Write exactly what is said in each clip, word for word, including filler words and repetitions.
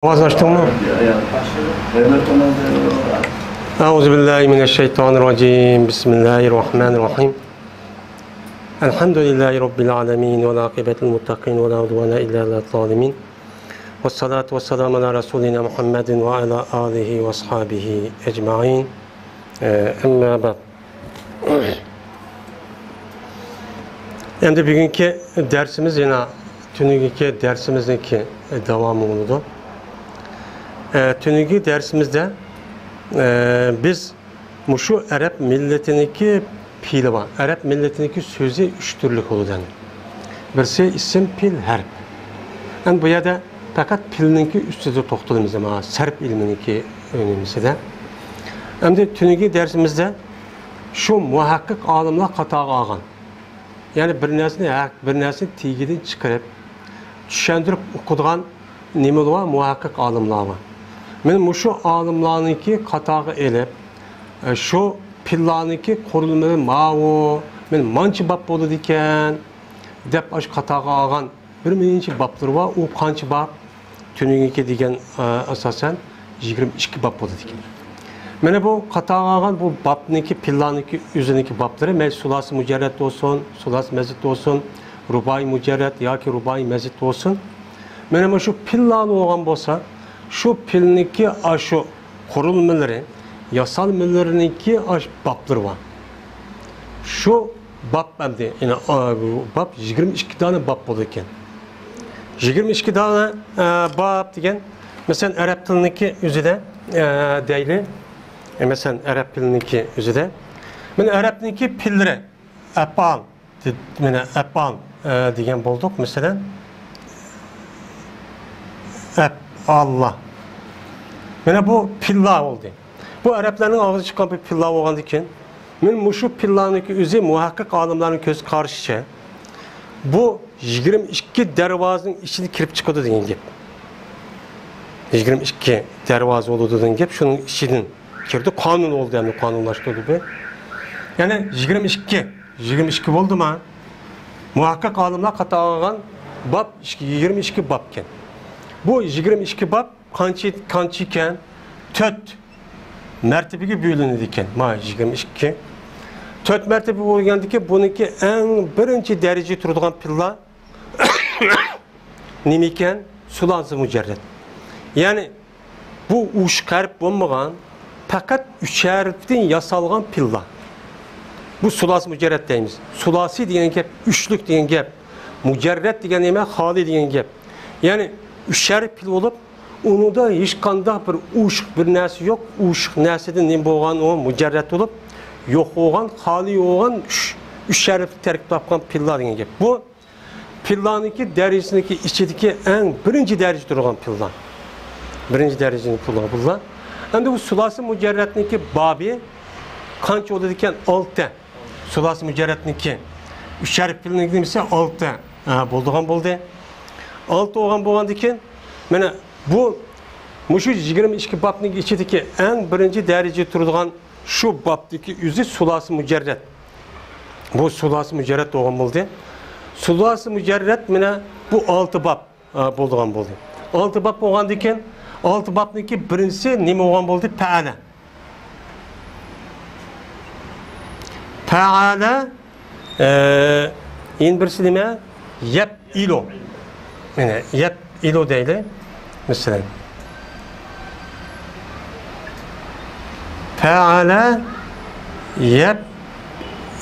ئاۋازنى ئاچتىڭمۇ؟ ئەئۇزۇ بىللاھى مىنەششەيتانىررەجىم. بىسمىللاھىررەھمانىررەھىم. ئەلھەمدۇلىللاھى رەببىل ئالەمىن ۋە ئاقىبەتۇل مۇتتەقىن ۋە لا ئۇدۋانە ئىللا ئەلەل زالىمىن. ۋەسسالاتۇ ۋەسسالامۇ ئەلا رەسۇلىنا مۇھەممەدىن ۋە ئەلا ئالىھى ۋە ئەسھابىھى ئەجمەئىن. ئەمما بەئد. ئەمدى بۈگۈنكى دەرسىمىز يەنە تۈنۈگۈنكى دەرسىمىزنىڭكى داۋامى بولىدۇ. ئە، تۈنۈگۈنكى دەرسىمىزدە، ئە، بىز مۇشۇ ئەرەب مىللىتىنىڭكى پېئىلى بار. ئەرەب مىللىتىنىڭكى سۆزى ئۈچ تۈرلۈك بولىدۇ. بىرسى ئىسىم، پېئىل، ھەرپ. ئەمدى بۇ يەردە پەقەت پېئىلنىڭكى ئۈستىدە توختىلىمىز، ئەمما سەرپ ئىلمىنىڭكى ئۈنۈمىسىدە. ئەمدى تۈنۈگۈنكى دەرسىمىزدە شۇ مۇھەققىق ئالىملار قاتارىغا ئالغان، يەنى بىر نەرسىنى ھەق، بىر نەرسىنى تېگىدىن چىقىرىپ، چۈشەندۈرۈپ ئوقۇيدىغان نېمىلەر بار؟ مۇھەققىق ئالىملار بار. مەن مۇشۇ ئالىملارنىڭكى قاتارىغا ئېلىپ، ئە، شۇ پېئىللارنىڭكى قۇرۇلمىلىرى ماۋۇ، مەن مانچە باب بولىدىكەن، دەپ ئاشۇ قاتارغا ئالغان بىر نەچچە بابلىرى بار. ئۇ قانچە باب؟ تۈنۈگۈنكى دېگەن، ئە، ئاساسەن يىگىرمە ئىككى باب بولىدىكەن. مانا بۇ قاتارغا ئالغان بۇ بابنىڭكى، پېئىللارنىڭكى ئۆزىنىڭكى بابلىرى، مەيلى سۇلاسىي مۇجەررەد بولسۇن، سۇلاسىي مەزىد بولسۇن، رۇبائىي مۇجەررەد ياكى رۇبائىي مەزىد بولسۇن. مانا مۇشۇ پېئىللار بولغان بولسا، شۇ پېئىلنىڭكى ئاشۇ قۇرۇلمىلىرى، ياسالمىلىرىنىڭكى ئاشۇ بابلىرى بار. شۇ باب ئەمدى، يەنى، ئا، بۇ باب يىگىرمە ئىككى دانە باب بولىدىكەن. يىگىرمە ئىككى دانە، ئا، باب دېگەن، مەسىلەن، ئەرەب تىلىنىڭكى ئۆزىدە، ئا، دەيلى. ئە، مەسىلەن، ئەرەب تىلىنىڭكى ئۆزىدە. مانا ئەرەبنىڭكى پېئىللىرى، ئەپئال، دې-، مانا ئەپئال، ئا، دېگەن بولدۇق، مەسىلەن. ئەپئاللا. مانا بۇ پېئىللار بولدى. بۇ ئەرەبلەرنىڭ ئاغزىدىن چىققان بىر پېئىللار بولغاندىكىن، مەن مۇشۇ پېئىللارنىڭكى ئۆزى مۇھەققىق ئالىملارنىڭ كۆز قارىشىچە، بۇ يىگىرمە ئىككى دەرۋازىنىڭ ئىچىدە كىرىپ چىقىدۇ دېگەن گەپ. يىگىرمە ئىككى دەرۋازا بولىدۇ دېگەن گەپ، شۇنىڭ ئىچىدىن كىرىدۇ، قانۇن بولدى، ئەمدى قانۇنلاشتۇردى بۇ. يەنى يىگىرمە ئىككى، يىگىرمە ئىككى بولدىما؟ مۇھەققىق ئالىملار قاتارىغا ئالغان باب يىگىرمە ئىككى بابكەن. بۇ يىگىرمە ئىككى باب قانچە، قانچە ئىكەن؟ تۆت مەرتىبىگە بۆلۈنىدىكەن. ما يىگىرمە ئىككى. تۆت مەرتىبە بولغاندىكىن، بۇنىڭكى ئەڭ بىرىنچى دەرىجىدە تۇرىدىغان پېئىللار نېمە ئىكەن؟ سۇلاسىي مۇجەررەد. يەنى بۇ ئوشۇق ھەرپ بولمىغان، پەقەت ئۈچ ھەرپتىن ياسالغان پېئىللار. بۇ سۇلاسىي مۇجەررەد دەيمىز. سۇلاسىي دېگەن گەپ ئۈچلۈك دېگەن گەپ. مۇجەررەد دېگەن نېمە؟ خالىي دېگەن گەپ. يەنى ئۈچ ھەرپ پېئىل بولۇپ، ئۇنىڭدا ھېچقانداق بىر ئوشۇق بىر نەرسە يوق. ئوشۇق نەرسىدىن نېمە بولغان؟ ئۇ مۇجەررەد بولۇپ، يوق بولغان، خالىي بولغان، ئۈچ، ئۈچ ھەرپتىن تەركىب تاپقان پېئىللار دېگەن گەپ. بۇ پېئىللارنىڭكى دەرىجىسىنىڭكى ئىچىدىكى ئەڭ بىرىنچى دەرىجىدە تۇرغان پېئىللار. بىرىنچى دەرىجىدە تۇرغان پېئىللار. ئەمدى بۇ سۇلاسىي مۇجەررەدنىڭكى بابى قانچە بولىدىكەن؟ ئالتە. سۇلاسىي مۇجەررەدنىڭكى ئۈچ ھەرپ پېئىلنىڭكى نېمىسى؟ ئالتە. ھە، بولىدىغان بولدى. ئالتە بولغان بولغاندىكىن، مانا بۇ، مۇشۇ يىگىرمە ئىككى بابنىڭ ئىچىدىكى ئەڭ بىرىنچى دەرىجىدە تۇرىدىغان شۇ بابتىكى ئۆزى سۇلاسىي مۇجەررەد. بۇ سۇلاسىي مۇجەررەد بولغان بولدى. سۇلاسىي مۇجەررەد مانا بۇ ئالتە باب، ئا، بولىدىغان بولدى. ئالتە باب بولغاندىكىن، ئالتە بابنىڭكى بىرىنچىسى نېمە بولغان بولدى؟ پەئەلە. پەئەلە، ئە، يەنە بىرسى نېمە؟ يەپ ئىلۇ. مانا، يەپ ئىلۇ دەيلى. مەسىلەن. پەئەلە يەپ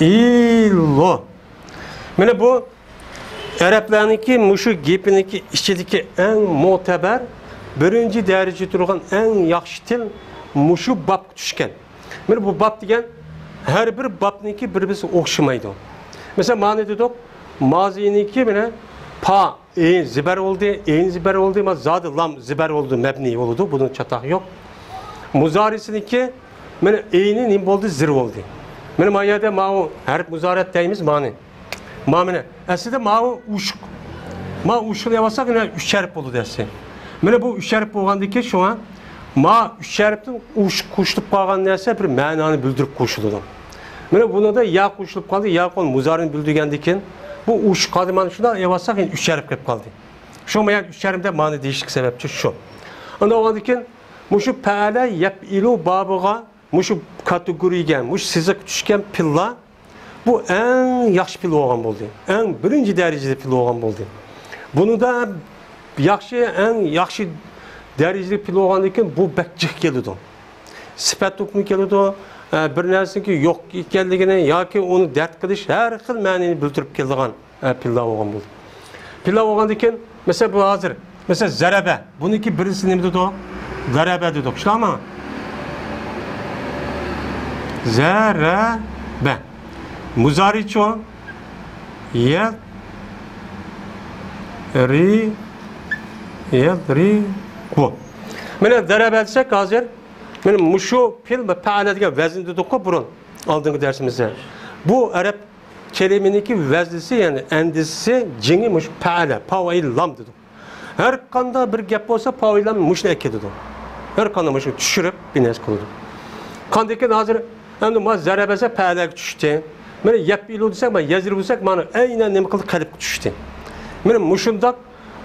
ئىلۇ. مانا بۇ ئەرەبلەرنىڭكى مۇشۇ گېپىنىڭكى ئىچىدىكى ئەڭ مۆتىبەر، بىرىنچى دەرىجىدە تۇرغان ئەڭ ياخشى تىل مۇشۇ بابقا چۈشكەن. مانا بۇ باب دېگەن ھەر بىر بابنىڭكى بىر-بىرسىگە ئوخشىمايدۇ. مەسىلەن، مانا دېدۇق، مازىنىڭكى مانا پا، ئېيىن زىبەر بولدى، ئېيىن زىبەر بولدى، مانا زادى لام زىبەر بولىدۇ، مەبنىي بولىدۇ، بۇنىڭ چاتاق يوق. مۇزارىسىنىڭكى مانا ئېيىنى نېمە بولدى؟ زىر بولدى. مانا ما يەردە ماۋۇ ھەرپ مۇزارەت دەيمىز، مانى. ما مانا، ئەسلىدە ماۋۇ ئوشۇق. ما ئوشۇقنى ئېلىۋالساق، يەنە ئۈچ ھەرپ بولىدۇ ئەسلى. مانا بۇ ئۈچ ھەرپ بولغاندىكىن، شۇڭا ما ئۈچ ھەرپتىن ئوشۇق قوشۇلۇپ قالغان نەرسە بىر مەنانى بىلدۈرۈپ قوشۇلىدۇ. مانا بۇنىڭدا يا قوشۇلۇپ قالدى، يا قول مۇزارىنى بىلدۈرگەندىكىن، بۇ ئوشۇق قالدى، مانا شۇنداق ئېلىۋالساق، يەنە ئۈچ ھەرپ قېلىپ قالدى. شۇ مانا ئۈچ ھەرپ دەپ مانا دېيىشلىك سەۋەبچى شۇ. ئاندىن ئۇنىڭدىن كېيىن مۇشۇ پەئەلە يەپئىلۇ بابىغا، مۇشۇ كاتېگورىيەگە، مۇشۇ سىزىققا چۈشكەن پىللار، بۇ ئەڭ ياخشى پىل بولغان بولدى. ئەڭ بىرىنچى دەرىجىلىك پىل بولغان بولدى. بۇنىڭدا ياخشى، ئەڭ ياخشى دەرىجىلىك پىل بولغاندىن كېيىن بۇ بەك جىق كېلىدۇ. سۈپەت ھۆكمى كېلىدۇ. ئە، بىر نەرسىنىڭكى يوق ئىكەنلىكىنى ياكى ئۇنى دەپ قىلىش، ھەر خىل مەنىنى بىلدۈرۈپ كېلىدىغان، ئە، پىللار بولغان بولدى. پىللار بولغاندىن كېيىن، مەسىلەن، بۇ ھازىر، مەسىلەن، زەرەبە. بۇنىڭكى بىرىنچىسى نېمە دېدۇق؟ زەرەبە دېدۇق. شۇنداقمۇ؟ زەرەبە. مۇزارىچۇ؟ يەرىبۇ. مانا زەرەبە دېسەك ھازىر، مانا مۇشۇ پىل پەئەلە دېگەن ۋەزىن دېدۇققۇ بۇرۇن، ئالدىنقى دەرسىمىزدە. بۇ ئەرەب كەلىمىنىڭكى ۋەزنىسى، يەنى ئەندىزىسى، جىڭى مۇشۇ پەئەلە، پاۋ ئەين لام دېدۇق. ھەر قانداق بىر گەپ بولسا، پاۋ ئەين لام مۇشۇنى ئەكېلىدۇ. ھەر قانداق مۇشۇنى چۈشۈرۈپ، بىر نەرسە قىلىدۇ. قاندىكىن ھازىر ئەمدى ما زەرەبە دېسە پەئەلەگە چۈشتى. مانا يەپئىلۇ دېسەك، مانا يەزرىبۇ دېسەك، مانا ئەينەن نېمە قىلدى؟ قەلبكە چۈشتى. مانا مۇشۇنداق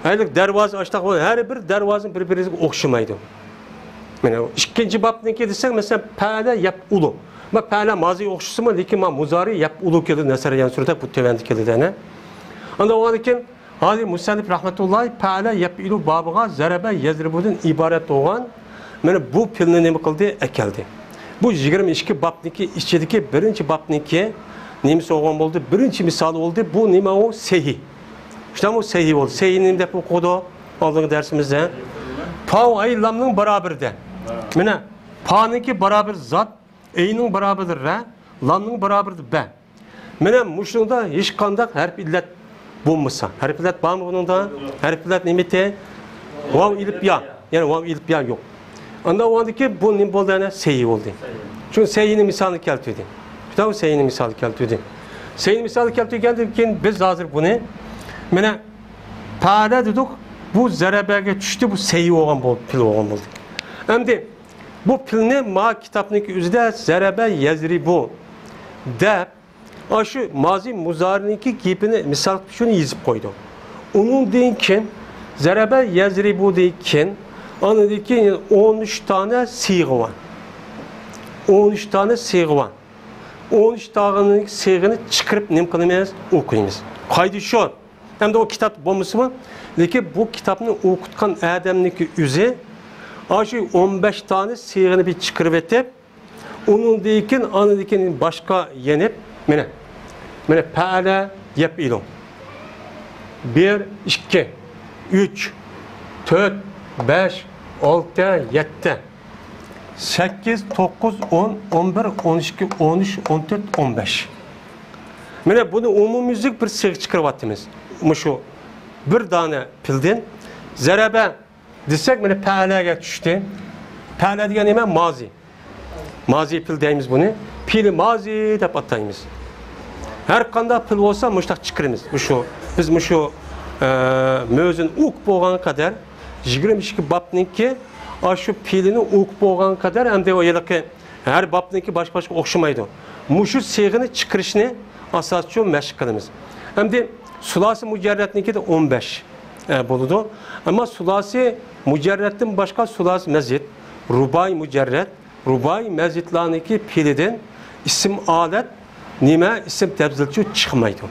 ھەيلىك دەرۋازا ئاشتاق، ھەر بىر دەرۋازىنىڭ بىر-بىرىگە ئوخشىمايدۇ. مانا ئىككىنچى بابنىڭكى دېسەك، مەسىلەن، پەئەلە يەپئۇلۇ. ما پەئەلە مازىيغا ئوخشىسىمۇ، لېكىن ما مۇزارى يەپئۇلۇ كېلىدۇ، نەسەر دېگەن سۈرەتتە بۇ تۆۋەندە كېلىدۇ، ئەنە. ئاندىن ئۇنىڭدىن كېيىن ھازىر مۇسەننىپ رەھمەتۇللاھى پەئەلە يەپئىلۇ بابىغا زەرەبە يەزرىبۇدىن ئىبارەت بولغان مانا بۇ پىلنى نېمە قىلدى؟ ئەكەلدى. بۇ يىگىرمە ئىككى بابنىڭكى ئىچىدىكى بىرىنچى بابنىڭكى نېمىسى بولغان بولدى؟ بىرىنچى مىسالى بولدى. بۇ نېمە ئۇ؟ سەھىي. شۇنداقمۇ؟ سەھىي بولدى. سەھىينى نېمە دەپ ئوقۇدۇق ئالدىنقى دەرسىمىزدە؟ پاۋ ئەين لامنىڭ بارابىرىدە. مانا پانىڭكى بارابىرى زات، ئەينىڭ بارابىرىدە رە، لامنىڭ بارابىرىدە بە. مانا مۇشۇنىڭدا ھېچقانداق ھەرپ ئىللەت بولمىسا. ھەرپ ئىللەت بارمۇ بۇنىڭدا؟ ھەرپ ئىللەت نېمىتى؟ ۋاۋ ئېلىپ يا. يەنى ۋاۋ ئېلىپ يا يوق. ئاندىن ئۇنىڭدىن كېيىن بۇ نېمە بولدى؟ يەنە سەھىي بولدى. چۈنكى سەھىينىڭ مىسالىنى كەلتۈردى. شۇنداقمۇ؟ سەھىينىڭ مىسالىنى كەلتۈردى. سەھىينىڭ مىسالىنى كەلتۈرگەندىن كېيىن بىز ھازىر بۇنى مانا پەئەلە دېدۇق. بۇ زەرەبەگە چۈشتى، بۇ سەھىي بولغان بول-، پىل بولغان بولدى. ئەمدى بۇ پىلنى ما كىتابنىڭكى ئۆزىدە زەرەبە يەزرىبۇ دەپ، ئاشۇ مازى مۇزارىنىڭكى گېپىنى مىسال قىلىپ شۇنى يېزىپ قويدۇق. ئۇنىڭدىن كېيىن زەرەبە يەزرىبۇدىن كېيىن ئاندىن كېيىن ئون ئۈچ دانە سىيغا بار. ئون ئۈچ دانە سىيغا بار. ئون ئۈچ دانە سىيغىنى چىقىرىپ نېمە قىلىمىز؟ ئوقۇيمىز. قائىدە شۇ. ئەمدى ئۇ كىتاب بولمىسىمۇ، لېكىن بۇ كىتابنى ئوقۇتقان ئادەمنىڭكى ئۆزى ئاشۇ ئون بەش دانە سىيغىنى بىر چىقىرىۋېتىپ، ئۇنىڭدىن كېيىن، ئاندىن كېيىن باشقا يېنىپ، مانا، مانا، پەئەلە يەپئىلۇ. بىر، ئىككى، ئۈچ، تۆت، بەش، ئالتە، يەتتە، سەككىز، توققۇز، ئون، ئون بىر، ئون ئىككى، ئون ئۈچ، ئون تۆت، ئون بەش. مانا بۇنى ئومۇميۈزلۈك بىر سىيغا چىقىرىۋاتىمىز. مۇشۇ بىر دانە پىلدىن زەرەبە دېسەك، مانا پەئەلەگە چۈشتى. پەئەلە دېگەن نېمە؟ مازى. مازى پىل دەيمىز بۇنى. پېئىلى مازى دەپ ئاتايمىز. ھەر قانداق پىل بولسا مۇشۇنداق چىقىرىمىز. مۇشۇ، بىز مۇشۇ، ئە، مۆزىن ئوقۇپ بولغان قەدەر، يىگىرمە ئىككى بابنىڭكى ئاشۇ پېئىلىنى ئوقۇپ بولغان قەدەر، ئەمدى ئۇ ھېلىقى ھەر بابنىڭكى باشقا-باشقا ئوخشىمايدۇ. مۇشۇ سىيغىنى چىقىرىشنى ئاساسچۇ مەشىق قىلىمىز. ئەمدى سۇلاسى مۇجەررەتنىڭكىدە ئون بەش، ئە، بولىدۇ. ئەمما سۇلاسى مۇجەررەتتىن باشقا سۇلاسى مەزىد، رۇبائىي مۇجەررەت، رۇبائىي مەزىدلارنىڭكى پېئىلىدىن ئىسىم ئالەت نېمە؟ ئىسىم تەپزىلچۇ چىقمايدۇ.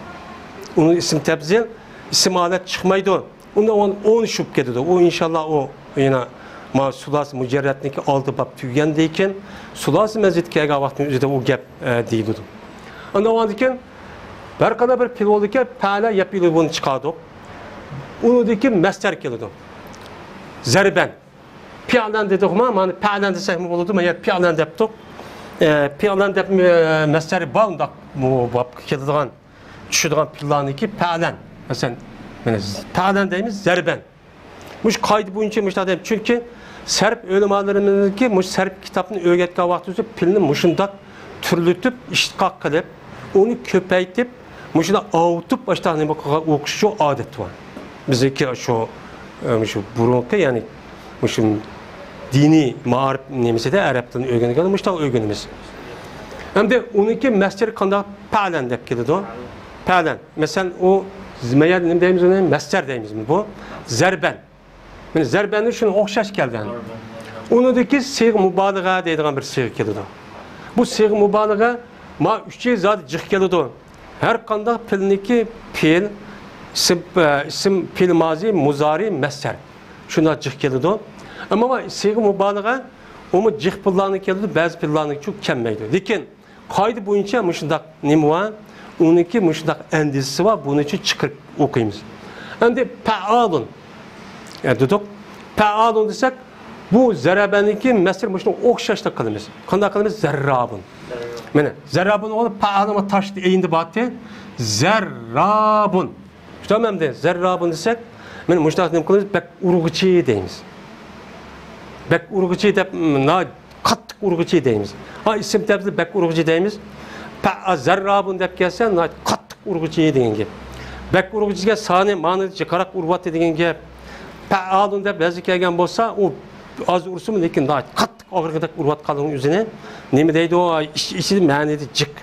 ئۇنىڭ ئىسىم تەپزىل، ئىسىم ئالەت چىقمايدۇ. ئۇندا ئون، ئون ئۈچ بولۇپ كېتىدۇ. ئۇ ئىنشاللا ئۇ يەنە ما سۇلاسى مۇجەررەتنىڭكى ئالتە باب تۈگىگەندىن كېيىن سۇلاسى مەزىدكە كەلگەن ۋاقىتنىڭ ئۆزىدە ئۇ گەپ، ئە، دېيىلىدۇ. ئاندىن ئاندىن كېيىن ھەر قانداق بىر پېئىل بولىدىكەن، پەئەلە يەپئىلۇ بۇنى چىقاردۇق. ئۇنىڭدىن كېيىن مەسدەر كېلىدۇ. زەربەن. پىئلەن دېدۇقمۇ؟ مانا پەئلەن دېسەكمۇ بولىدۇ. مانا پىئلەن دەپتۇق. ئە، پىئلەن دەپ، ئە، مەسدەر بار ئۇنداق بۇ بابقا كېلىدىغان. چۈشىدىغان پېئىللارنىڭكى پەئلەن. مەسىلەن، مانا پەئلەن دەيمىز، زەربەن. مۇشۇ قائىدە بويىچە مۇشۇنداق دەيمىز. چۈنكى سەرپ ئۆلىمالىرىمىزنىڭكى مۇشۇ سەرپ كىتابنى ئۆگەتكەن ۋاقتىمىزدا پېئىلنى مۇشۇنداق تۈرلىتىپ، ئىشتىقاق قىلىپ، ئۇنى كۆپەيتىپ، مۇشۇنداق ئاۋۇتۇپ، ئاشۇنداق نېمە قىلغان ئوقۇش شۇ ئادەت بار. بىزنىڭكى شۇ، ئە، مۇشۇ بۇرۇنقى، يەنى مۇشۇ دىنىي مائارىپ نېمىسىدە ئەرەب تىلىنى ئۆگەنگەندە مۇشۇنداق ئۆگىنىمىز. ئەمدى ئۇنىڭكى مەسدىرى قانداق؟ پەئلەن دەپ كېلىدۇ. پەئلەن. مەسىلەن، ئۇ زىمەيەر نېمە دەيمىز ئۇنى؟ مەسدەر دەيمىزمۇ بۇ؟ زەربەن. مانا زەربەنى شۇنىڭغا ئوخشاش كەلدى. ئۇنىڭدىكى سىيغە مۇبالىغە دەيدىغان بىر سىيغە كېلىدۇ. بۇ سىيغە مۇبالىغە ما ئۈچى زادى جىق كېلىدۇ. ھەر قانداق پېئىلنىڭكى پېئىل، ئىسىم، ئىسىم پېئىل مازى، مۇزارى، مەسدەر. شۇنداق جىق كېلىدۇ. ئەمما ما سىيغە مۇبالىغە ئۇمۇ جىق پېئىللارنى كېلىدۇ، بەزى پېئىللارنىڭكى كەلمەيدۇ. لېكىن قائىدە بويىچە مۇشۇنداق نېمە بار؟ ئۇنىڭكى مۇشۇنداق ئەندىزىسى بار، بۇنى چىقىرىپ ئوقۇيمىز. ئەمدى پەئالۇن، ئە، دېدۇق. پەئالۇن دېسەك، بۇ زەرەبەنىڭكى مەسدىرى مۇشۇنىڭغا ئوخشاشلا قىلىمىز. قانداق قىلىمىز؟ زەررابۇن. مانا زەررابۇن ئوغلى پەئالۇن تاشتى ئېيىندە بارتى. زەررابۇن. شۇنداقمۇ ئەمدى؟ زەررابۇن دېسەك، مانا مۇشۇنداق نېمە قىلىمىز؟ بەك ئۇرغۇچى دەيمىز. بەك ئۇرغۇچى دەپ، م، نا-، قاتتىق ئۇرغۇچى دەيمىز. ھا، ئىسىم تەپسىلى بەك ئۇرغۇچى دەيمىز. پەئا-، زەررابۇن دەپ كەلسە، ناھايىتى قاتتىق ئۇرغۇچى دېگەن گەپ. بەك ئۇرغۇچى دېگەن سانى مانىدا جىقراق ئۇرۇۋاتتى دېگەن گەپ. پەئالۇن دەپ ۋەزنى كەلگەن بولسا، ئۇ ئاز ئۇرسىمۇ، لېكىن ناھايىتى قاتتىق ئاغرىقىدەك ئۇرۇۋاتقانلىقىنىڭ ئۆزىنى نېمە دەيدۇ؟ ئىچ-، ئىچىدە مەنىدە جىق.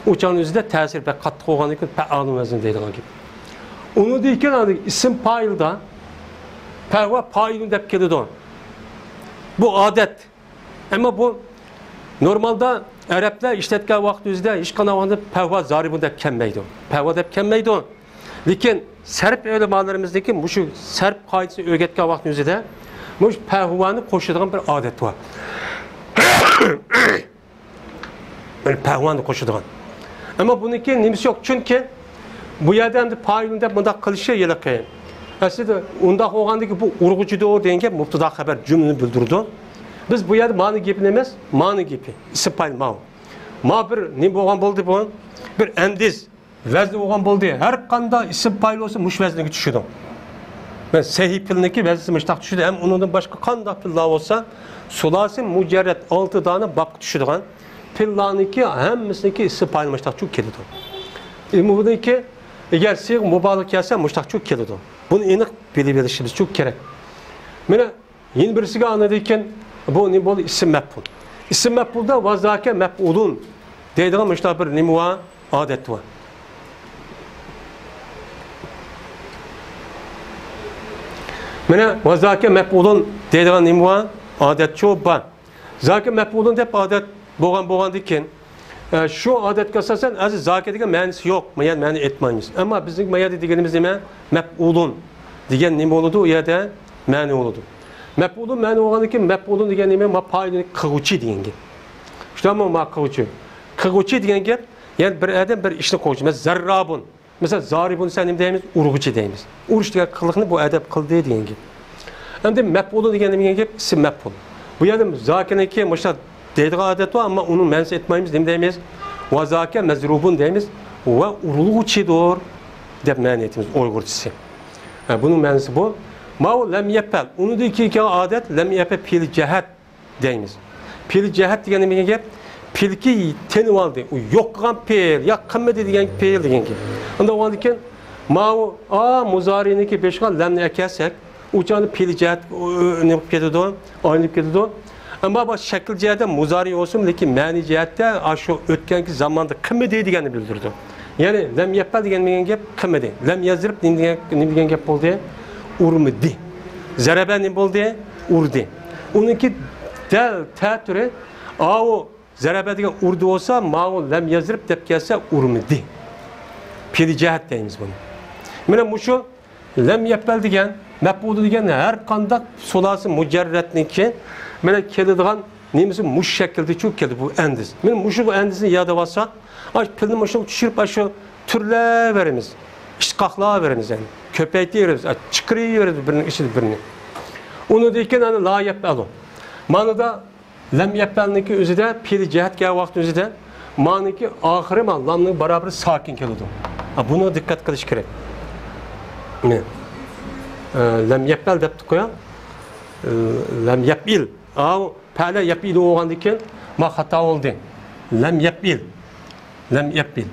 ئۇ چاغنىڭ ئۆزىدە تەسىرى بەك قاتتىق بولغاندىن كېيىن پەئالۇن ۋەزنى دەيدىغان گەپ. ئۇنىڭدىن كېيىن ئىسىم پائىلدا پەھۋا پائىلۇن دەپ كېلىدۇ. بۇ ئادەت. ئەمما بۇ نورمالدا ئەرەبلەر ئىشلەتكەن ۋاقىت ئۆزىدە ھېچقانداق ۋاقىتتا پەھۋا زارىبۇن دەپ كەلمەيدۇ. پەھۋا دەپ كەلمەيدۇ. لېكىن سەرپ ئۆلىمالىرىمىزنىڭكى مۇشۇ سەرپ قائىدىسىنى ئۆگەتكەن ۋاقىت ئۆزىدە مۇشۇ پەھۋانى قوشىدىغان بىر ئادەت بار. يەنى پەھۋانى قوشىدىغان. ئەمما بۇنىڭكى نېمىسى يوق، چۈنكى بۇ يەردە ئەمدى پائىلۇن دەپ مۇنداق قىلىشى ھېلىقى. ئەسلىدە ئۇنداق بولغاندىكىن بۇ ئۇرغۇچىدۇر دېگەن گەپ مۇبتىدا خەبەر جۈملىنى بىلدۈرىدۇ. بىز بۇ يەردە مانا گېپىنى ئەمەس، مانا گېپى، ئىسىم پائىل ماۋۇ. ما بىر نېمە بولغان بولدى بۇ؟ بىر ئەندىز. ۋەزنى بولغان بولدى. ھەر قانداق ئىسىم پائىل بولسا مۇشۇ ۋەزنىگە چۈشىدۇ. مەن سەھىپىلنىڭكى ۋەزنىسى مۇشتاق چۈشىدۇ. ھەم ئۇنىڭدىن باشقا قانداق پېئىللار بولسا، سۇلاسى مۇجەررەت ئالتە دانە بابقا چۈشىدىغان پېئىللارنىڭكى ھەممىسىنىڭكى ئىسىم پائىل مۇشتاق چۈشۈپ كېلىدۇ. ئە، بۇنىڭكى ئەگەر سىيغە مۇبالىغە كەلسە مۇشتاق چۈشۈپ كېلىدۇ. بۇنى ئېنىق بىلىۋېلىشىمىز چۈشۈپ كېرەك. مانا يەنە بىرسىگە ئاندىن كېيىن بۇ نېمە بولدى؟ ئىسىم مەپئۇل. ئىسىم مەپئۇلدا ۋازاكە مەپئۇلۇن دەيدىغان مۇشۇنداق بىر نېمە بار؟ ئادەت بار. مانا ۋازاكە مەپئۇلۇن دەيدىغان نېمە بار؟ ئادەتچۇ بار. زاكە مەپئۇلۇن دەپ ئادەت بولغان، بولغاندىن كېيىن، ئە، شۇ ئادەتكە ئاساسەن، ھازىر زاكە دېگەن مەنىسى يوق. ما يەنە مەنە ئېيتمايمىز. ئەمما بىزنىڭ ما يەردە دېگىنىمىز نېمە؟ مەپئۇلۇن دېگەن نېمە بولىدۇ؟ ئۇ يەردە مەنە بولىدۇ. مەپئۇلۇن مەنە بولغاندىن كېيىن، مەپئۇلۇن دېگەن نېمە؟ ما پائىلنى قىلغۇچى دېگەن گەپ. شۇنداقمۇ؟ ما قىلغۇچى. قىلغۇچى دېگەن گەپ، يەنى بىر ئادەم بىر ئىشنى قىلغۇچى. مەسىلەن، زەررابۇن. مەسىلەن، زارىبۇن دېسە نېمە دەيمىز؟ ئۇرغۇچى دەيمىز. ئۇرۇش دېگەن قىلىقنى بۇ ئادەم قىلدى دېگەن گەپ. ئەمدى مەپئۇلۇن دېگەن نېمە دېگەن گەپ؟ ئىسىم مەپئۇل. بۇ يەردە زاكىنىڭكى مۇشۇنداق دەيدىغان ئادەت بار، ئەمما ئۇنىڭ مەنىسىنى ئېيتمايمىز. نېمە دەيمىز؟ ۋازاكە مەزرۇبۇن دەيمىز. ۋە ئۇرۇلغۇچىدۇر دەپ مەنە ئېيتىمىز ئۇيغۇرچىسى. ھە، بۇنىڭ مەنىسى بۇ. ماۋۇ لەم يەپئەل. ئۇنىڭدىن كېيىن كەلگەن ئادەت لەم يەپئەل پېئىل جەھەت دەيمىز. پېئىل جەھەت دېگەن نېمە دېگەن گەپ؟ پېئىلكى تېنىۋالدى. ئۇ يوق قىلغان پېئىل، يا قىلمىدى دېگەن پېئىل دېگەن گەپ. ئۇنداق بولغاندىن كېيىن، ماۋۇ ئا مۇزارىنىڭكى بېشىغا لەمنى ئەكەلسەك، ئۇ چاغنى پېئىل جەھەت، ئۇ، ئۇ، نېمە قىلىپ كېتىدۇ؟ ئايلىنىپ كېتىدۇ. ئەمما بۇ شەكىل جەھەتتە مۇزارى بولسىمۇ، لېكىن مەنە جەھەتتە ئاشۇ ئۆتكەنكى زاماندا قىلمىدى دېگەننى بىلدۈرىدۇ. يەنى لەم يەپئەل دېگەن، دېگەن گەپ قىلمىدى. لەم يەزرىب نېمە دېگەن، نېمە دېگەن گەپ بولدى؟ ئۇرمىدى. زەرەبە نېمە بولدى؟ ئۇردى. ئۇنىڭكى دەل تەتۈرى ئاۋۇ زەرەبە دېگەن ئۇردى بولسا، ماۋۇ لەم يەزرىب دەپ كەلسە ئۇرمىدى. پېئىل جەھەت دەيمىز بۇنى. مانا مۇشۇ لەم يەپئەل دېگەن، مەپئۇلى دېگەن ھەر قانداق سۇلاسى مۇجەررەتنىڭكى مانا كېلىدىغان نېمىسى مۇشۇ شەكىلدە چۈشۈپ كېلىدۇ بۇ ئەندىز. مانا مۇشۇ ئەندىزنى ياد ئالساق، ئاشۇ پېئىلنى مۇشۇغا چۈشۈرۈپ، ئاشۇ تۈرلەۋېرىمىز، ئىشتىقاقلاۋېرىمىز، يەنى كۆپەيتىۋېرىمىز، چىقىرىۋېرىمىز بىرىنىڭ ئىچىدە بىرنى. ئۇنىڭدىن كېيىن ئەنە لا يەپئەلۇ. مانىدا لەم يەپئەلنىڭكى ئۆزىدە پېئىل جەھەت كەلگەن ۋاقىت ئۆزىدە مانىڭكى ئاخىرى ما لامنىڭ بارابىرى ساكىن كېلىدۇ. ھە، بۇنى دىققەت قىلىش كېرەك. مانا، ئە، لەم يەپئەل دەپتۇققۇ يا. ئە، لەم يەپئىل. ئاۋۇ پەئەلە يەپئىلۇ بولغاندىن كېيىن ما خاتا بولدى. لەم يەپئىل. لەم يەپئىل.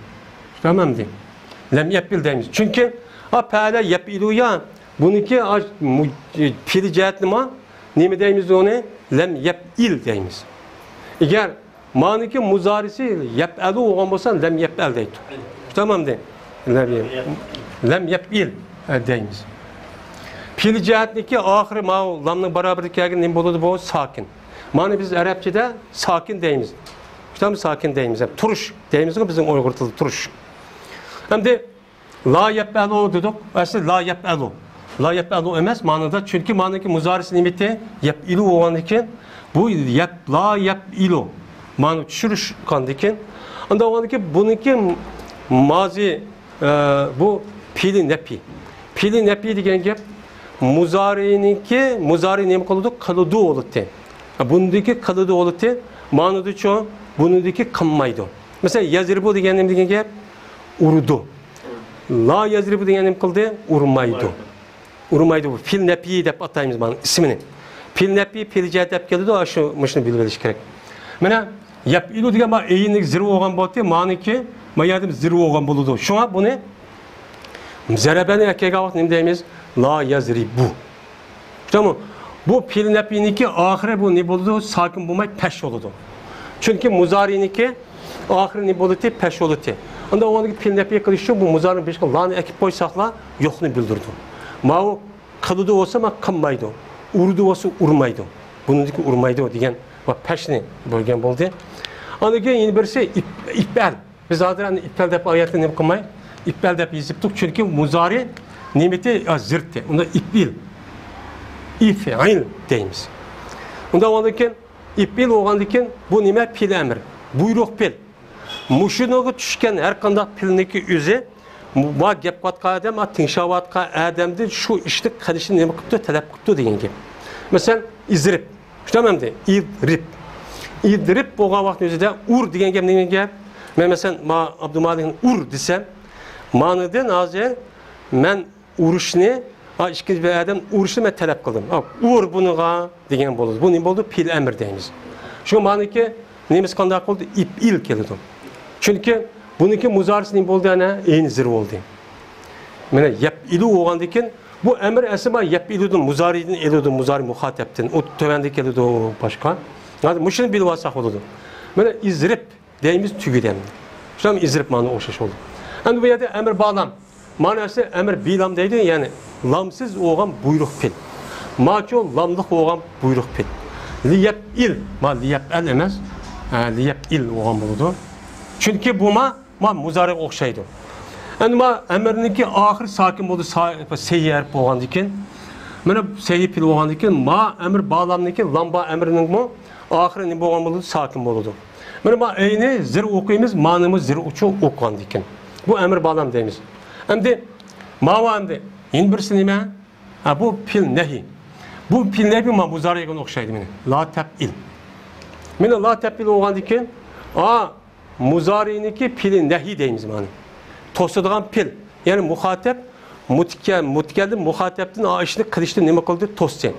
تامامدى. لەم يەپئىل دەيمىز. چۈنكى ئا پەئەلە يەپئىلۇ يا بۇنىڭكى ئا مۇ-، پېئىل جەھەتنى ما نېمە دەيمىز ئۇنى؟ لەم يەپئىل دەيمىز. ئەگەر مانىڭكى مۇزارىسى يەپئەلۇ بولغان بولسا، لەم يەپئەل دەيدۇ. تامامدى. لەم يەپ-، لەم يەپئىل، ئە، دەيمىز. پېئىل جەھەتنىڭكى ئاخىرى ماۋۇ لامنىڭ باراۋىرىگە كەلگەن نېمە بولىدۇ؟ بۇ ساكىن. مانا بىز ئەرەبچىدە ساكىن دەيمىز. شۇنداقمۇ؟ ساكىن دەيمىز. ھەم تۇرۇش دەيمىزغۇ بىزنىڭ ئۇيغۇر تىلىدا تۇرۇش. ئەمدى لا يەپئەلۇ دېدۇق. ئەسلى لا يەپئەلۇ. لا يەپئەلۇ ئەمەس مانىدا. چۈنكى مانىدىكى مۇزارىسى نېمىتى؟ يەپئىلۇ بولغاندىكىن بۇ يەپ، لا يەپئىلۇ. مانا چۈشۈرۈش قىلغاندىكىن. ئۇنداق بولغاندىكىن بۇنىڭكى مازى، ئە، بۇ پېئىلى نەپى. پېئىلى نەپى دېگەن گەپ مۇزارىنىڭكى، مۇزارى نېمە قىلىدۇ؟ قىلىدۇ بولىدۇ. بۇنىڭدىكى قىلىدۇ بولىدۇ. مانىدىچۇ؟ بۇنىڭدىكى قىلمايدۇ. مەسىلەن، يەزرىبۇ دېگەن نېمە دېگەن گەپ؟ ئۇرىدۇ. لا يەزرىبۇ دېگەن نېمە قىلدى؟ ئۇرمايدۇ. ئۇرمايدۇ. بۇ پېئىل نەپىي دەپ ئاتايمىز مانا ئىسمىنى. پېئىل نەپىي، پېئىل جەھەت دەپ كېلىدۇ. شۇ، مۇشۇنى بىلىۋېلىش كېرەك. مانا يەپئىلۇ دېگەن ما ئەينىگە زىر بولغان بولدى. مانىكى ما يەردە زىر بولغان بولىدۇ. شۇڭا بۇنى زەرەبەنى ئەكەلگەن ۋاقىت نېمە دەيمىز؟ لا يەزرىبۇ. شۇنداقمۇ؟ بۇ پېئىل نەپىينىڭكى ئاخىرى بۇ نېمە بولىدۇ؟ ساكىن بولماي پەش بولىدۇ. چۈنكى مۇزارىنىڭكى ئاخىرى نېمە بولىدۇ؟ پەش بولىدۇ. ئاندىن ئۇنىڭدىكى پېئىل نەپىي قىلىش ئۈچۈن بۇ مۇزارىنىڭ بېشىغا لانى ئەكىپ قويساقلا يوقنى بىلدۈرىدۇ. ماۋۇ قىلىدۇ بولسا ما قىلمايدۇ. ئۇرىدۇ بولسا ئۇرمايدۇ. بۇنىڭدىكى ئۇرمايدۇ دېگەن ۋە پەشنى بۆلگەن بولدى. ئاندىن كېيىن يەنە بىرسى ئىپ-، ئىپئەل. بىز ھازىر ئەنە ئىپئەل دەپ ئايەتنى نېمە قىلماي، ئىپئەل دەپ يېزىپتۇق، چۈنكى مۇزارى نېمىتى؟ ئا، زىرتى. ئۇندا ئىپئىل، ئىفئىل دەيمىز. ئۇنداق بولغاندىن كېيىن، ئىپئىل بولغاندىن كېيىن، بۇ نېمە؟ پېئىل ئەمر. بۇيرۇق پېئىل. مۇشۇنىڭغا چۈشكەن ھەر قانداق پېئىلنىڭكى ئۆزى، ما گەپ قىلىۋاتقان ئادەم، ما تىڭشاۋاتقان ئادەمدىن شۇ ئىشنى قىلىشنى نېمە قىپتۇ؟ تەلەپ قىپتۇ دېگەن گەپ. مەسىلەن، ئىزرىب. شۇنداقمۇ ئەمدى؟ ئىزرىب. ئىزرىب بولغان ۋاقىتنىڭ ئۆزىدە ئۇر دېگەن گەپ نېمە گەپ؟ مەن مەسىلەن، ما ئابدۇمالىكنى ئۇر دېسەم، مانىدىن ھازىر مەن ئۇرۇشنى، ھا، ئىككىنچى بىر ئادەم ئۇرۇشنى مەن تەلەپ قىلدىم. ھا، ئۇر بۇنىڭغا دېگەن بولىدۇ. بۇ نېمە بولىدۇ؟ پېئىل ئەمر دەيمىز. شۇ مانىكى نېمىسى قانداق بولدى؟ ئىپئىل كېلىدۇ. چۈنكى بۇنىڭكى مۇزارىسى نېمە بولدى؟ ئەنە ئەينى زىر بولدى. مانا يەپئىلۇ بولغاندىن كېيىن بۇ ئەمر ئەسلى ما يەپئىلۇدىن، مۇزارىدىن ئېلىدۇ، مۇزارى مۇخاتەپتىن. ئۇ تۆۋەندە كېلىدۇ باشقا. ھازىر مۇشۇنى بىلىۋالساق بولىدۇ. مانا ئىزرىب دەيمىز تۈگىدى ئەمدى. شۇ ئىزرىب مانا ئوخشاش بولدى. ئەمدى بۇ يەردە ئەمر بالام. ماناسى ئەمر بىلام دەيدۇ، يەنى لامسىز بولغان بۇيرۇق پېئىل. ماچۇ لاملىق بولغان بۇيرۇق پېئىل. لىيەپئىل، ما لىيەپئەل ئەمەس، ھە، لىيەپئىل بولغان بولىدۇ. چۈنكى بۇ ما، ما مۇزارىغا ئوخشايدۇ. ئەمدى ما ئەمرنىڭكى ئاخىرى ساكىن بولدى، سا-، سەھىي ھەرپ بولغاندىن كېيىن. مانا سەھىي پېئىل بولغاندىن كېيىن، ما ئەمر بالامنىڭكى، لام با ئەمرنىڭمۇ ئاخىرى نېمە بولغان بولىدۇ؟ ساكىن بولىدۇ. مانا ما ئەينى زىر ئوقۇيمىز، مانىمۇ زىر ئوچۇ ئوقۇغاندىن كېيىن. بۇ ئەمر بالام دەيمىز. ئەمدى ماۋۇ ئەمدى يەنە بىرسى نېمە؟ ھە، بۇ پېئىل نەھىي. بۇ پېئىل نەھىي ما مۇزارىغا ئوخشايدۇ مانا. لا تەپئىل. مانا لا تەپئىل بولغاندىن كېيىن، ئا، مۇزارىنىڭكى پېئىلى نەھىي دەيمىز مانا. توسىدىغان پېئىل. يەنى مۇخاتەپ، مۇتىكە-، مۇتىكەللىم مۇخاتەپتىن ئا ئىشنى قىلىشتىن نېمە قىلدى؟ توستى.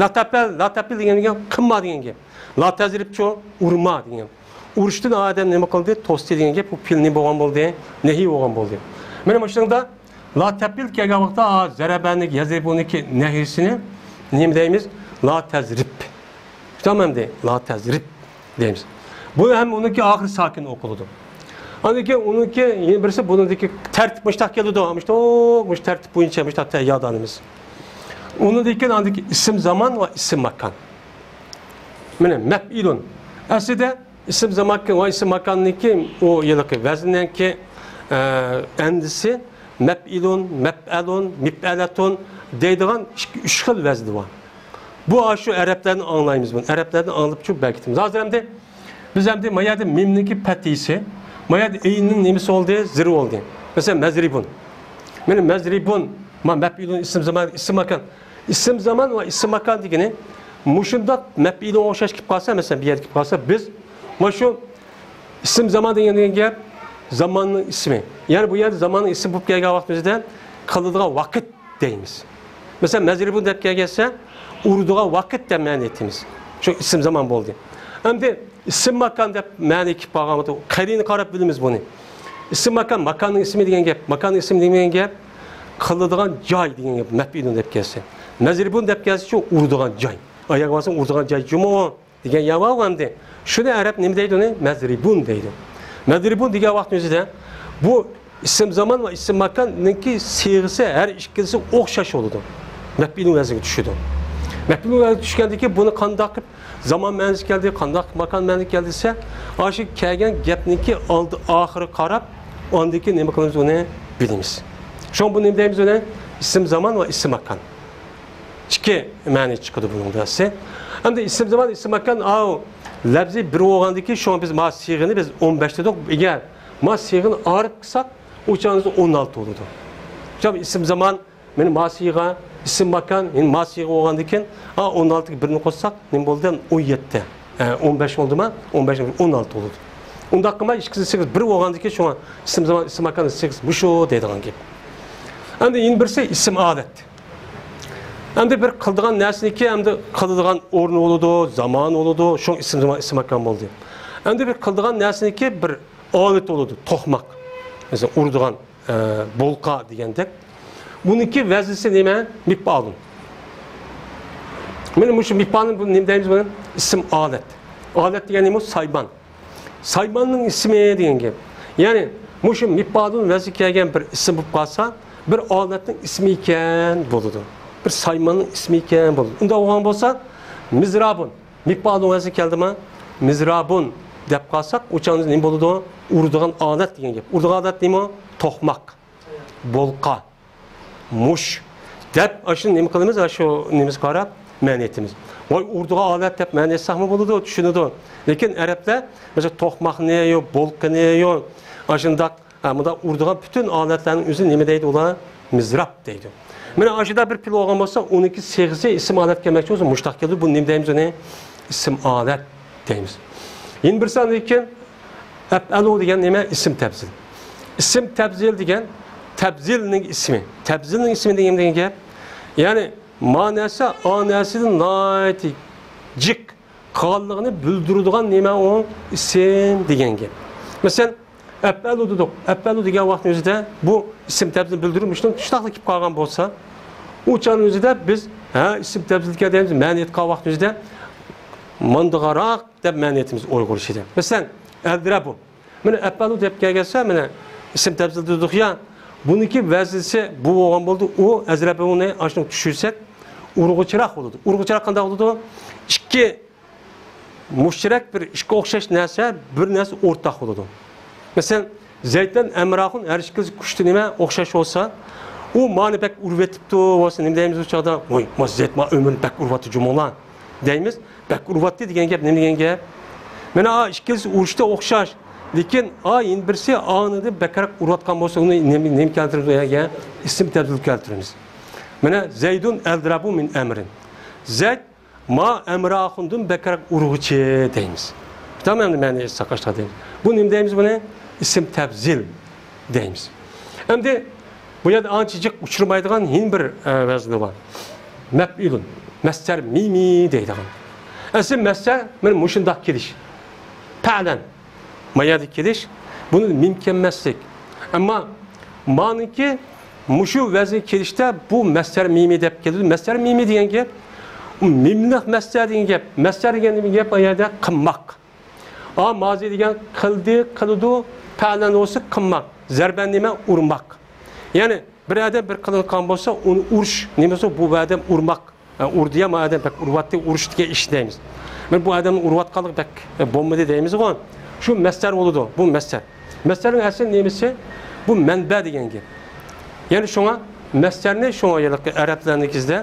لا تەپئەل، لا تەپئىل دېگەن، دېگەن قىلما دېگەن گەپ. لا تەزرىبچۇ، ئۇرما دېگەن گەپ. ئۇرۇشتىن ئادەم نېمە قىلدى؟ توستى دېگەن گەپ. بۇ پېئىل نېمە بولغان بولدى؟ نەھىي بولغان بولدى. مانا مۇشۇنىڭدا لا تەپئىل كەلگەن ۋاقىتتا، ھا، زەرەبەنى، يەزرىبۇنىڭكى نەھىيسىنى نېمە دەيمىز؟ لا تەزرىب. شۇنداقمۇ ئەمدى؟ لا تەزرىب دەيمىز. بۇ ھەم ئۇنىڭكى ئاخىرى ساكىن ئوقۇلىدۇ. ئاندىن كېيىن ئۇنىڭكى يەنە بىرسى، بۇنىڭدىكى تەرتىپ مۇشتاق كېلىدۇ. مۇشتاق، مۇشۇ تەرتىپ بويىچە مۇشتاق تەييارلىنىمىز. ئۇنىڭدىن كېيىن ئاندىكى ئىسىم زامان ۋە ئىسىم ماكان. مانا مەپئىلۇن. ئەسلىدە ئىسىم زامان ۋە ئىسىم ماكاننىڭكى ئۇ ھېلىقى ۋەزننىڭكى، ئە، ئەندىسى مەپئىلۇن، مەپئەلۇن، مىپئەلەتۇن دەيدىغان ئىككى، ئۈچ خىل ۋەزنى بار. بۇ ئاشۇ ئەرەبلەردىن ئاڭلايمىز بۇنى. ئەرەبلەردىن ئاڭلاپ شۇ بەركىتىمىز. ھازىر ئەمدى بىز ئەمدى ما يەردە مىمنىڭكى پەتھىسى، ما يەردە ئەيننىڭ نېمىسى بولدى؟ زىر بولدى. مەسىلەن، مەزرىبۇن. مانا مەزرىبۇن، ما مەپئىلۇن، ئىسىم زامان، ئىسىم ماكان. ئىسىم زامان ۋە ئىسىم ماكان دېگىنى مۇشۇنداق مەپئىلۇنغا ئوخشاش كېلىپ قالسا، مەسىلەن، بۇ يەردە كېلىپ قالسا، بىز ما شۇ ئىسىم زامان دېگەن، دېگەن گەپ زاماننىڭ ئىسمى. يەنى بۇ يەردە زاماننىڭ ئىسمى بولۇپ كەلگەن ۋاقتىمىزدا قىلىدىغان ۋاقىت دەيمىز. مەسىلەن، مەزرىبۇن دەپ كەلگەنسە، ئۇرىدىغان ۋاقىت دەپ مەنە ئېيتىمىز. شۇ ئىسىم زامان بولدى. ئەمدى ئىسىم ماكان دەپ مەنە كېلىپ قالغان ۋاقىتتا، قەرىنە قاراپ بىلىمىز بۇنى. ئىسىم ماكان، ماكاننىڭ ئىسمى دېگەن گەپ، ماكاننىڭ ئىسمى دېگەن گەپ، قىلىدىغان جاي دېگەن گەپ، مەپئىلۇن دەپ كەلسە. مەزرىبۇن دەپ كەلسە، شۇ ئۇرىدىغان جاي. ئاياغ بارسا ئۇرىدىغان جاي جۇمۇ. دېگەن يەر بارغۇ ئەمدى. شۇنى ئەرەب نېمە دەيدۇ ئۇنى؟ مەزرىبۇن دەيدۇ. مەزرىبۇن دېگەن ۋاقىتنىڭ ئۆزىدە بۇ ئىسىم زامان ۋە ئىسىم ماكاننىڭكى سىيغىسى ھەر ئىككىلىسى ئوخشاش بولىدۇ. مەپئۇلنىڭ ۋەزنىگە چۈشىدۇ. مەپئۇلنىڭ ۋەزنىگە چۈشكەندىن كېيىن بۇنى قانداق قىلىپ زامان مەنىسى كەلدى، قانداق قىلىپ ماكان مەنىسى كەلدى دېسە، ئاشۇ كەلگەن گەپنىڭكى ئالدى ئاخىرىغا قاراپ، ئاندىن كېيىن نېمە قىلىمىز، ئۇنى بىلىمىز. شۇڭا بۇ نېمە دەيمىز ئۇنى؟ ئىسىم زامان ۋە ئىسىم ماكان. ئىككى مەنە چىقىدۇ بۇنىڭدا. ئەمدى ئىسىم زامان، ئىسىم ماكان، ئاۋۇ لەپزى بىر بولغاندىكىن، شۇڭا بىز ما سىيغىنى بىز ئون بەش دېدۇق. ئەگەر ما سىيغىنى ئايرىپ قىلساق، ئۇ چاغدا ئون ئالتە بولىدۇ. شۇڭا ئىسىم زامان، مانا ما سىيغا، ئىسىم ماكان، يەنى ما سىيغا بولغاندىكىن، ئا، ئون ئالتىگە بىرنى قوشساق، نېمە بولدى؟ ئون يەتتە. ئە، ئون بەش بولدىما؟ ئون بەش، ئون ئالتە بولىدۇ. ئۇنداق قىلماي، ئىككىسى سىيغىسى بىر بولغاندىكىن، شۇڭا ئىسىم زامان، ئىسىم ماكان سىيغىسى مۇشۇ دەيدىغان گەپ. ئەمدى يەنە بىرسى ئىسىم ئادەت. ئەمدى بىر قىلىدىغان نەرسىنىڭكى ئەمدى قىلىدىغان ئورنى بولىدۇ، زامانى بولىدۇ، شۇڭا ئىسىم زامان، ئىسىم ماكان بولدى. ئەمدى بىر قىلىدىغان نەرسىنىڭكى بىر ئالىتى بولىدۇ، توقماق. مەسىلەن، ئۇرىدىغان، ئە، بولقا دېگەندەك. بۇنىڭكى ۋەزنىسى نېمە؟ مىپئالۇن. مانا مۇشۇ مىپئالۇن، بۇ نېمە دەيمىز بۇنى؟ ئىسىم ئالەت. ئالەت دېگەن نېمە؟ سايمان. سايماننىڭ ئىسمى دېگەن گەپ. يەنى مۇشۇ مىپئالۇن ۋەزنى كەلگەن بىر ئىسىم بولۇپ قالسا، بىر ئالەتنىڭ ئىسمى ئىكەن بولىدۇ. بىر سايماننىڭ ئىسمى ئىكەن بولىدۇ. ئۇنداق بولغان بولسا، مىزرابۇن. مىپئالۇن ۋەزنى كەلدىما؟ مىزرابۇن دەپ قالساق، ئۇ چاغدا نېمە بولىدۇ؟ ئۇرىدىغان ئالەت دېگەن گەپ. ئۇرىدىغان ئالەت نېمە؟ توقماق، بولقا، مۇش دەپ، ئاشۇ نېمە قىلىمىز؟ ئاشۇ نېمىسىگە قاراپ مەنە ئېيتىمىز. ۋاي، ئۇرىدىغان ئالەت دەپ مەنە ئېيتساقمۇ بولىدۇ، چۈشىنىدۇ. لېكىن ئەرەبلەر، مەسىلەن، توقماقنى، يو، بولقىنى، يو، ئاشۇنداق ھە، مۇنداق ئۇرىدىغان پۈتۈن ئالەتلەرنىڭ ئۆزىنى نېمە دەيدۇ ئۇلار؟ مىزراب دەيدۇ. مانا ئاشۇنداق بىر پېئىل بولغان بولسا، ئۇنىڭكى سىيغىسى ئىسىم ئالەت كەلمەكچى بولسا، مۇشۇنداق كېلىدۇ. بۇنى نېمە دەيمىز ئۇنى؟ ئىسىم ئالەت دەيمىز. يەنە بىرسى ئاندىن كېيىن ئەپئەلۇ دېگەن نېمە؟ ئىسىم تەپزىل. ئىسىم تەپزىل دېگەن تەپزىلنىڭ ئىسمى. تەپزىلنىڭ ئىسمى دېگەن، دېگەن گەپ. يەنى ما نەرسە ئا نەرسىدىن ناھايىتى جىق قالغانلىقىنى بىلدۈرىدىغان نېمە ئۇ؟ ئىسىم دېگەن گەپ. مەسىلەن، ئەپئەلۇ دېدۇق. ئەپئەلۇ دېگەن ۋاقىتنىڭ ئۆزىدە بۇ ئىسىم تەپزىل بىلدۈرۈپ، مۇشۇنداق شۇنداقلا كېلىپ قالغان بولسا، ئۇ چاغنىڭ ئۆزىدە بىز، ھە، ئىسىم تەپزىلكەن دەيمىز، مەنە ئېيتقان ۋاقىتنىڭ ئۆزىدە ماندىغاراق دەپ مەنە ئېيتىمىز ئۇيغۇر ئىچىدە. مەسىلەن، ئەزرەبۇ. مانا ئەپئەلۇ دەپ كەلگەنسە، مانا ئىسىم تەپزىل دېدۇق يا، بۇنىڭكى ۋەزنىسى بۇ بولغان بولدى، ئۇ ئەزرەبۇنى ئاشۇنى چۈشۈرسەك، ئۇرغۇچىراق بولىدۇ. ئۇرغۇچىراق قانداق بولىدۇ؟ ئىككى مۇشتەرەك بىر ئىككى ئوخشاش نەرسە، بىر نەرسە ئورتاق بولىدۇ. مەسىلەن، زەيد بىلەن ئەمراخۇن ھەر ئىككىلىسى كۈچتە نېمە ئوخشاش بولسا، ئۇ مانى بەك ئۇرۇۋېتىپتۇ بولسا، نېمە دەيمىز ئۇ چاغدا؟ ۋوي، ما زەيد ما ئۆمۈرنى بەك ئۇرۇۋاتتى جۇمۇڭلار دەيمىز. بەك ئۇرۇۋاتتى دېگەن گەپ نېمە دېگەن گەپ؟ مانا ئا ئىككىلىسى ئۇرۇشتا ئوخشاش، لېكىن ئا يەنە بىرسى ئانىدىن بەكرەك ئۇرۇۋاتقان بولسا، ئۇنى نېمە، نېمە كەلتۈرىمىز ئۇ يەرگە؟ ئىسىم تەبدىل كەلتۈرىمىز. مانا زەيدۇن ئەزرەبۇ مىن ئەمرىن. زەيد ما ئەمرا ئاخۇندىن بەكرەك ئۇرغۇچى دەيمىز. تامام، ئەمدى مەنە ئېيتساق ئاشۇنداق دەيمىز. بۇ نېمە دەيمىز بۇنى؟ ئىسىم تەبزىل دەيمىز. ئەمدى بۇ يەردە ئانچە جىق ئۇچرىمايدىغان يەنە بىر، ئە، ۋەزنى بار. مەپئۇلۇن، مەسدەر مىمى دەيدىغان. ئەسلى مەسدەر مانا مۇشۇنداق كېلىش. پەئلەن. ما يەردە كېلىش، بۇنى مىم كەلمەسلىك. ئەمما مانىڭكى مۇشۇ ۋەزنگە كېلىشتە بۇ مەسدەر مىمى دەپ كېلىدۇ. مەسدەر مىمى دېگەن گەپ، مىملىق مەسدەر دېگەن گەپ. مەسدەر دېگەن نېمە گەپ؟ ئا يەردە قىلماق. ئا مازى دېگەن قىلدى، قىلىدۇ، پەئلەن بولسا قىلماق. زەربەن نېمە؟ ئۇرماق. يەنى بىر ئادەم بىر قىلىنغان بولسا، ئۇنى ئۇرۇش نېمە بولسا، بۇ ئادەم ئۇرماق. ئە، ئۇردى يا، ما ئادەم بەك ئۇرۇۋاتتى، ئۇرۇش دېگەن ئىش دەيمىز. مانا بۇ ئادەمنى ئۇرۇۋاتقانلىقى بەك، ئە، بولمىدى دەيمىزغۇ. شۇ مەسدەر بولىدۇ، بۇ مەسدەر. مەسدەرنىڭ ئەسلى نېمىسى؟ بۇ مەنبە دېگەن گەپ. يەنى شۇڭا مەسدەرنى شۇڭا ھېلىقى ئەرەبلەرنىڭكىسىدە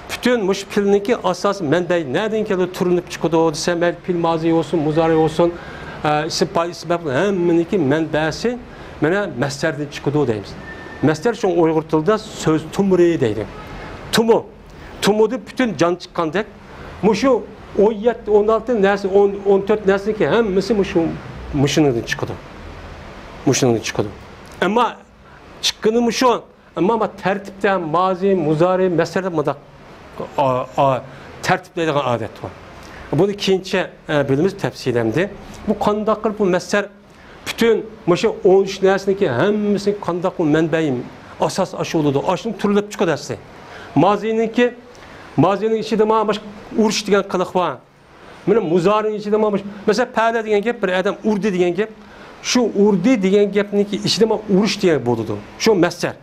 پۈتۈن مۇشۇ پېئىلنىڭكى ئاساسىي مەنبەسى نەدىن كېلىدۇ، تۈرلىنىپ چىقىدۇ دېسە، مەيلى پېئىل مازى بولسۇن، مۇزارى بولسۇن، ئە، ئىسىم پائىل، ئىسىم مەپئۇل، ھەممىنىڭكى مەنبەسى مانا مەسدەردىن چىقىدۇ دەيمىز. مەسدەر شۇڭا ئۇيغۇر تىلىدا سۆز تومۇرى دەيدۇ. تومۇر. تومۇردىن پۈتۈن جان چىققاندەك، مۇشۇ ئون يەتتە، ئون ئالتە نەرسە، ئون، ئون تۆت نەرسىنىڭكى ھەممىسى مۇشۇ، مۇشۇنىڭدىن چىقىدۇ. مۇشۇنىڭدىن چىقىدۇ. ئەمما چىققىنى مۇشۇ، ئەمما ما تەرتىپتە مازى، مۇزارى، مەسدەردە مۇنداق، ئا، ئا، تەرتىپلەيدىغان ئادەت بار. بۇنى كېيىنچە، ئە، بىلىمىز تەپسىلىي ئەمدى. بۇ قانداق قىلىپ بۇ مەسدەر پۈتۈن مۇشۇ ئون ئۈچ نەرسىنىڭكى ھەممىسى قانداق بۇ مەنبەي ئاساس ئاشۇ بولىدۇ. ئاشۇنى تۈرلەپ چىقىدۇ ئەسلى. مازىنىڭكى، مازىنىڭ ئىچىدە مانا مۇشۇ ئۇرۇش دېگەن قىلىق بار. مانا مۇزارىنىڭ ئىچىدە مانا مۇشۇ، مەسىلەن، پەلە دېگەن گەپ، بىر ئادەم ئۇردى دېگەن گەپ. شۇ ئۇردى دېگەن گەپنىڭكى ئىچىدە مانا ئۇرۇش دېگەن بولىدۇ. شۇ مەسدەر.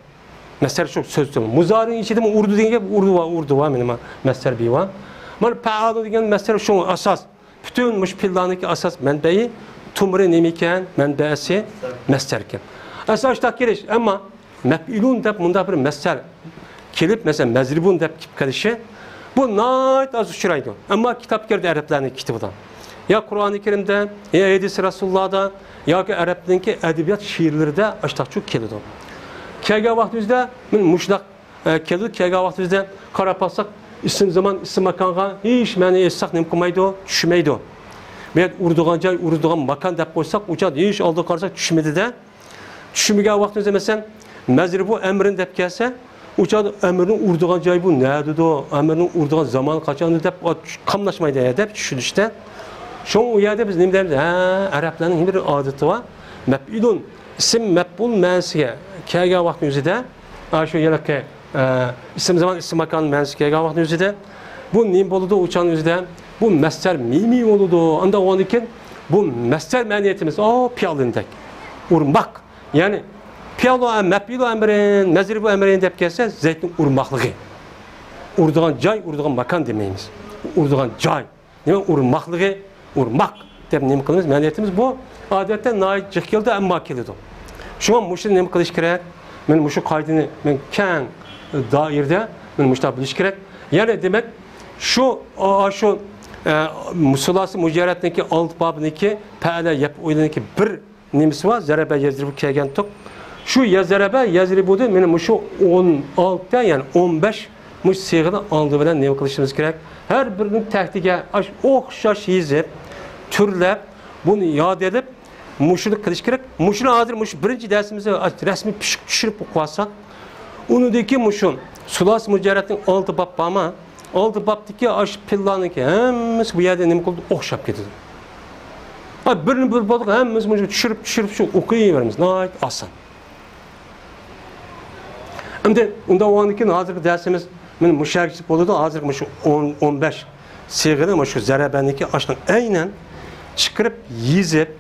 مەسەلەن، شۇ سۆز تۈرى. مۇزارىنىڭ ئىچىدىمۇ ئۇردى دېگەن گەپ، ئۇردى بار، ئۇردى بار، مېنىڭ مەسەلەر بار. مانا پەئالۇ دېگەن مەسەلەر شۇ ئاساس. پۈتۈن مۇشۇ پېئىللارنىڭكى ئاساس مەنبەيى، تۇمۇرى نېمىكەن؟ مەنبەسى مەسەلكەن. ئەسلى ئاشتاق كېلىش، ئەمما مەپئۇلۇن دەپ مۇنداق بىر مەسەل كېلىپ، مەسىلەن، مەزرىبۇن دەپ كېلىپ قېلىشى، بۇ ناھايىتى ئاز ئۇچرايدۇ. ئەمما كىتابكەردە ئەرەبلەرنىڭ كىتابىدا، يا قۇرئانى كەرىمدە، يا ھەدىسى رەسۇلۇللادا، ياكى ئەرەبنىڭكى ئەدەبىيات شېئىرلىرىدا ئاشتاقچۇ كېلىدۇ. كەلگەن ۋاقتىمىزدا مانا مۇشۇنداق ئە، كېلىدۇ، كەلگەن ۋاقتىمىزدا قاراپ باقساق، ئىسىم زامان، ئىسىم ماكانغا ھېچ مەنە ئېيتساق نېمە قىلمايدۇ، چۈشمەيدۇ. بۇ يەردە ئۇرىدىغان جاي، ئۇرىدىغان ماكان دەپ قويساق، ئۇ چاغدا ھېچ ئالدىغا قارىساق چۈشمىدى-دە. چۈشمىگەن ۋاقتىمىزدا، مەسىلەن، مەزرىبۇ ئەمرىن دەپ كەلسە، ئۇ چاغدا ئەمرنىڭ ئۇرىدىغان جايى بۇ نەدىدۇ، ئەمرنىڭ ئۇرىدىغان زامانى قاچاندۇ دەپ قاملاشمايدۇ دەپ چۈشىنىشتە. شۇڭا ئۇ يەردە بىز نېمە دەيمىز؟ ھە، ئەرەبلەرنىڭ بىر ئادىتى بار. مەپئۇلۇن، ئىسىم مەپئۇل مەنىسىگە كەلگەن ۋاقتىنىڭ ئۆزىدە، ئا، شۇ ھېلىقى، ئە، ئىسىم زامان، ئىسىم ماكان مەنىسىگە كەلگەن ۋاقىتنىڭ ئۆزىدە بۇ نېمە بولىدۇ؟ ئۇ چاغنىڭ ئۆزىدە بۇ مەسدەر مىمىي بولىدۇ. ئانداق بولغاندىن كېيىن بۇ مەسدەر مەنىيىتىمىز، ئو، پىئلىندەك. ئۇرماق. يەنى، پىئلۇ ئە-، مەپئۇلۇ ئەمرىن، مەزرىبۇ ئەمرىن دەپ كەلسە، زەيتنىڭ ئۇرماقلىقى. ئۇرىدىغان جاي، ئۇرىدىغان ماكان دېمەيمىز. ئۇرىدىغان جاي. نېمە ئۇرماقلىقى، ئۇرماق دەپ نېمە قىلىمىز؟ مەنىيىتىمىز بۇ ئادەتتە ناھايىتى جىق كېلىدۇ، ئەمما كېلىدۇ. شۇڭا مۇشۇنى نېمە قىلىش كېرەك؟ مانا مۇشۇ قائىدىنى مەن كەڭ دائىرىدە مانا مۇشۇنداق بىلىش كېرەك. يەنى دېمەك، شۇ، ئا، شۇ، ئە، سۇلاسى مۇجەررەتنىڭكى ئالتە بابىنىڭكى پەئەلە يەپئۇلىنىڭكى بىر نېمىسى بار، زەرەبە يەزرىبۇ كەلگەن تۇق. شۇ يە زەرەبە يەزرىبۇدىن مانا مۇشۇ ئون ئالتە، يەنى ئون بەش مۇشۇ سىيغىنىڭ ئالدى بىلەن نېمە قىلىشىمىز كېرەك؟ ھەر بىرىنىڭ تەھتىگە ئاش-، ئوخشاش يېزىپ، تۈرلەپ، بۇنى ياد ئېلىپ، مۇشۇنى قىلىش كېرەك. مۇشۇنى ھازىر مۇشۇ بىرىنچى دەرسىمىزدە رەسمىي پىششىق چۈشۈرۈپ ئوقۇۋالساق، ئۇنىڭدىن كېيىن مۇشۇ سۇلاسى مۇجەررەتنىڭ ئالتە باب بارما؟ ئالتە بابتىكى ئاشۇ پېئىللارنىڭكى ھەممىسى بۇ يەردە نېمە قىلىدۇ؟ ئوخشاپ كېتىدۇ. ھە، بىرنى بىر بولدۇق، ھەممىمىز مۇشۇ چۈشۈرۈپ، چۈشۈرۈپ شۇ ئوقۇيۋېرىمىز. ناھايىتى ئاسان. ئەمدى ئۇنداق بولغاندىن كېيىن ھازىرقى دەرسىمىز مانا مۇشۇ ھەرىكەت بولىدۇ. ھازىرقى مۇشۇ ئون، ئون بەش سىيغىنى مۇشۇ زەرەبەنىكى ئاشۇنىڭ ئەينەن چىقىرىپ يېزىپ،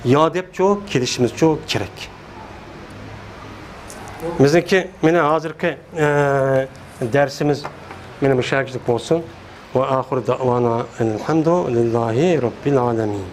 ياد ئېلىپچۇ كېلىشىمىزچۇ كېرەك. بىزنىڭكى مانا ھازىرقى، ئە، دەرسىمىز مانا مۇشۇ ھەرىكەت بولسۇن. ۋە ئاخىر دەۋانا ئەلھەمدۇلىللاھى رەببىل ئالەمىن.